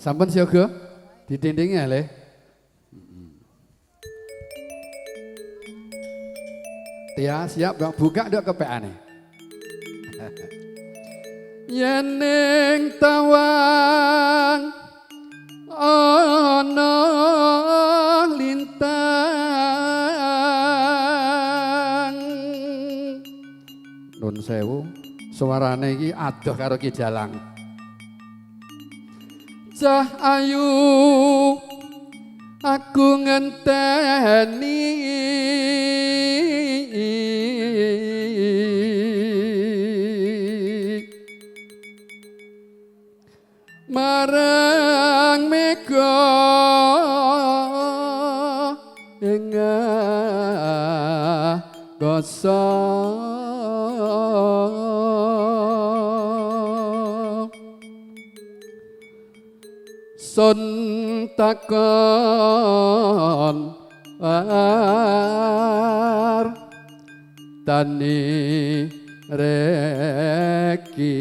Sampun siaga ditindingi ya le. Tia siap dok buka dok kepeane. Yen ning tawang ana lintang, nun sewu suarane iki adoh karo Ki Jalang. Cah ayu aku ngenteni, marang mega ing angkasa. Sun takon war tani reki,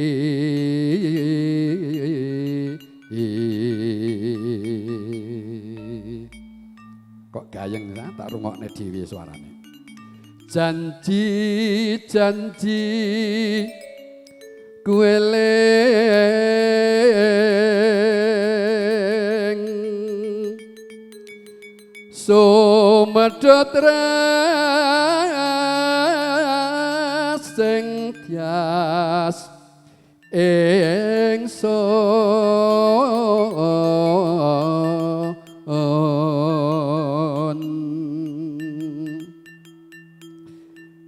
kok gayeng tak rungokne dhewe suarane. Janji janji kueling sumedhut sing tias ingsun,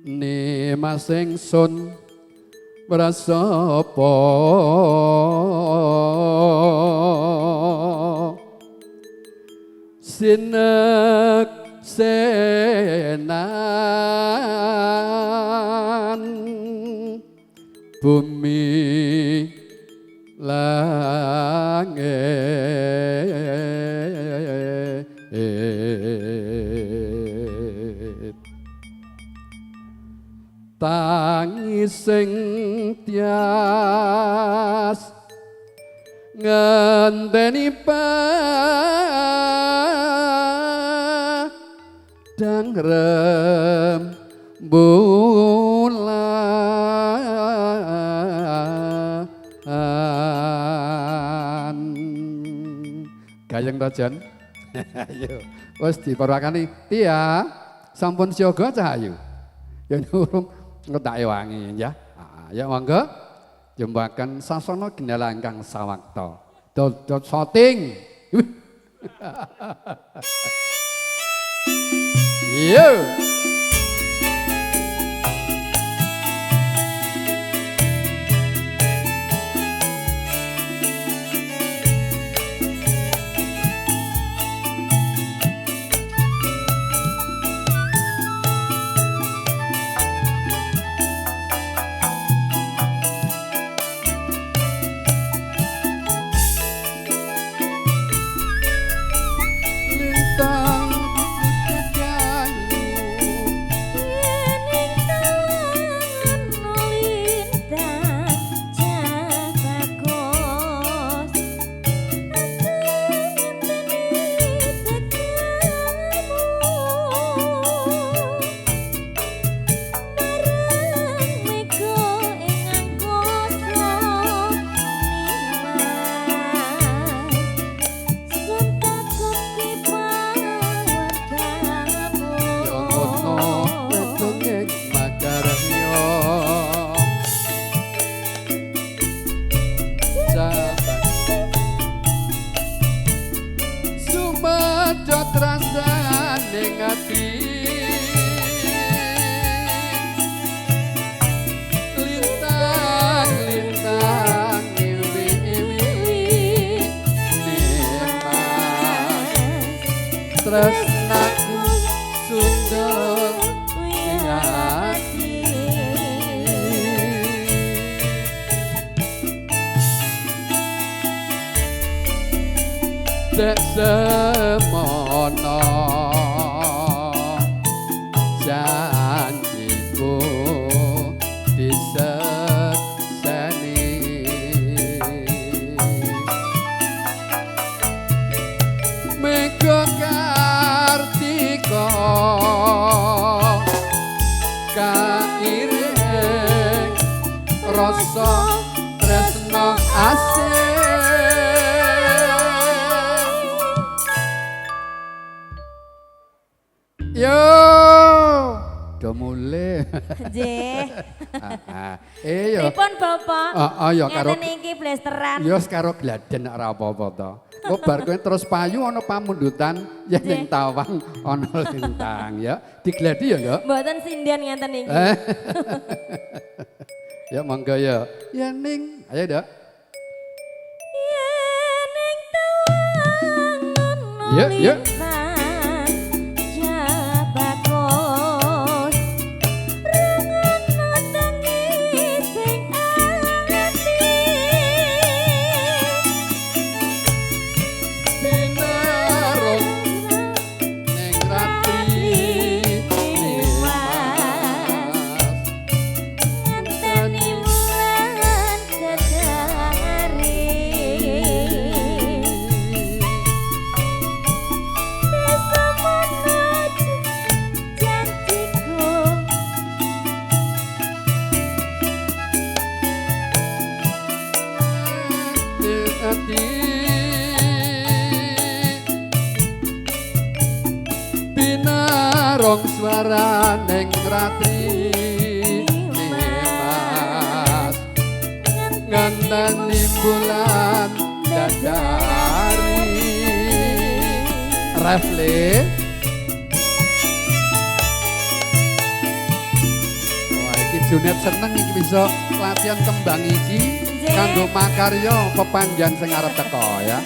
nimas ingsun prasapa sinek senan bumi langit tangis sing tias ngenteni padang rembulan. Gayeng ta Jan? Ayo wis diparwakani Tia sampun siaga cahayu. Ya urung tak ewangi ya. Ya monggo jembakan sasana gendala ingkang sawakta. Dodot shooting. Yo. Tresnaku sundel ati, dek semono janjiku disekseni. Do mulih. Nggih. Heeh. Eh ya. Pripun Bapak? Heeh ya karo ngeten iki blesteran. Ya karo gladen ora apa-apa to. Kok bar kowe terus payu ana pamundutan yen ning tawang ana lintang ya. Digladi ya, Nduk? Mboten sinden ngeten iki. Ya monggo ya. Ya ning, ayo Nduk. Yen ning tawang ana Ya, ya. Binarong suara neng ratri nimas ngenteni bulan dadari refle. Wah iki Junet seneng iki bisa latihan tembang iki kanggo makarya pepanjan sing arep teko ya.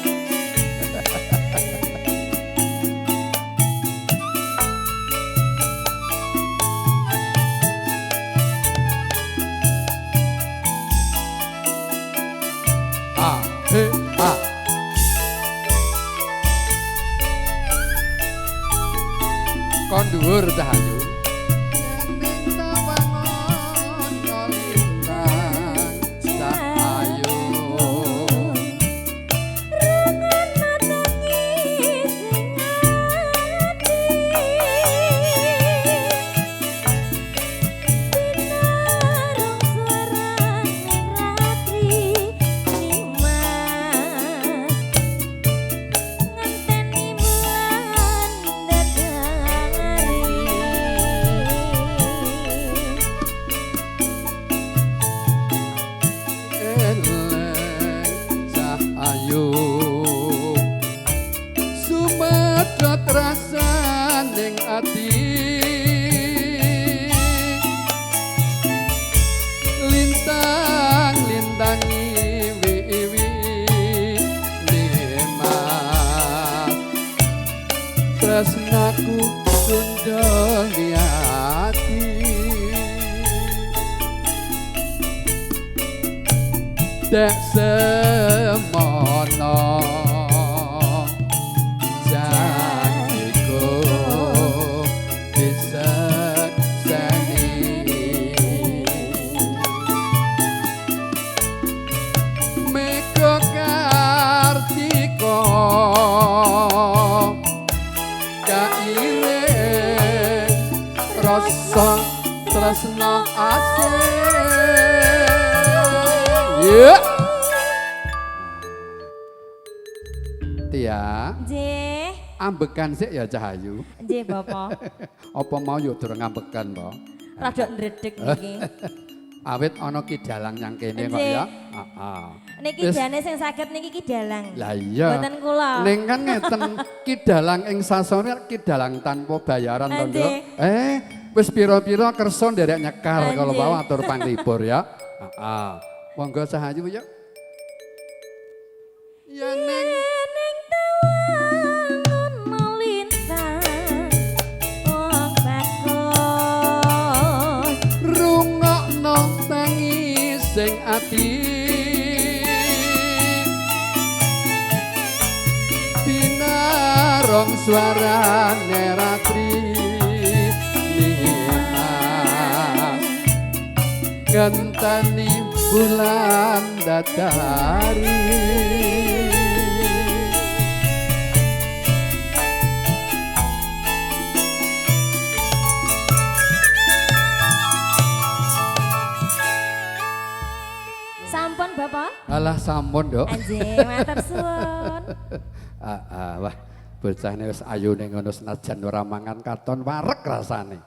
A H A. Kon dhuwur cah ayu. Tresnaku sundel di ati dek semono janjiku disekseni meko kartiko rasa tresna asih. Yeah. Tia. Nggih. Ambekan sik ya Cahayu. Nggih, Bapak. Apa mau yo durung ambekan to? Rada ndredeg niki. Awit ana ki dalang nyang kene kok ya. Heeh. Niki jane sing saged niki ki dalang. Lah iya. Mboten kula. Ning kan ngeten ki dalang ing sasana ki dalang tanpa bayaran to, Nduk. Wis pira-pira kersa nderek nyekar kalau bawa atur panglibur ya. Heeh. Monggo Cahayu ya. Ya ning tawang ana lintang wong bagus rungokno tangis sing ati binarong suarane ratri nimas ngenteni bulan dadari. Sampun Bapak? Alah sampun, Nduk. Anjing, matur suwun. Wah, bocahne wis ayune ngono senajan ora mangan katon wareg rasane.